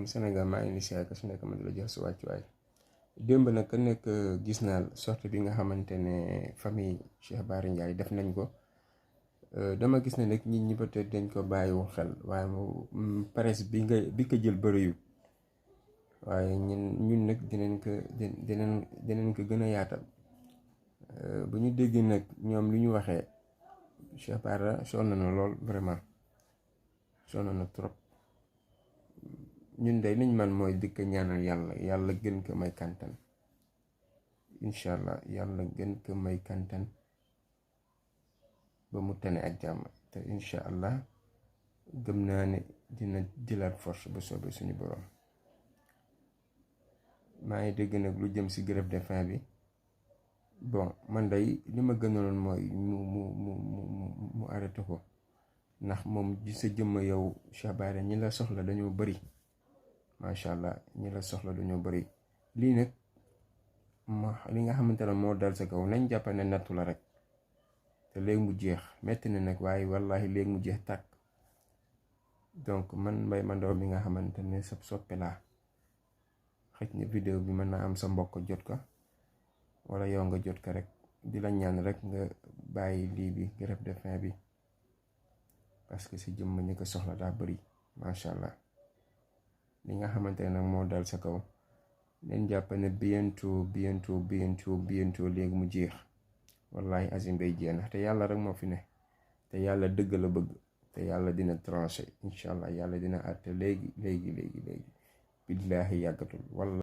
Sénégal maa ngi siyaare ku si nekk ma di la jox sa wàccuwaay. Démb nag ka nekk gis naa sortie bi nga xamante ne famille Cheikh Bara Ndiaye def nañ ko. Dama gis ne nag nit ñi peut-être dañ ko bàyyiwu xel waaye presse bi ko jël bëriwul waaye ñun nag dinañ ko gën a yaatal. Bu ñu déggee nag ñoom lu ñu waxee Cheikh Bara sonn na lool, vraiment sonn na trop. ñun de liñ man mooy dikk ñaanal yàlla gën ko may kantan, incha allah yàlla gën ko may kantan ba mu tane ak jàmm, te incha allah gëm naa ne dina jëlaat force ba soobee suñu borom. maa ngi dégg nag lu jëm si grève de faim bi. Bon, man day li ma gënaloon mooy mu arrêté ko, ndax moom ji sa jëmm yow Cheikh Bara ñi la soxla dañoo bëri, macha allah ñi la soxla dañoo bëri. lii nag li nga xamante ne moo dal sa kaw nañ jàpp ne nattu la rek, te léegi mu jeex. metti na nag waaye wallahi léegi mu jeex tàkk. donc man Mbaye Mandaw mi nga xamante ne sa soppe laa, xëj na vidéo bi mën naa am sa mbokk jot ko wala yow nga jot ko rek, di la ñaan rek nga bàyyi lii bi grève de faim bi, parce que si jëmm ñi ko soxla daa bëri, macha allah. li nga xamante ne nag moo dal sa kaw leen jàpp ne bientôt léegi mu jeex. wallahi azim bay jeex na, te yàlla rek moo fi ne, te yàlla dëgg la bëgg, te yàlla dina tranché incha allah, yàlla dina àtte léegi billaahi yàggatul.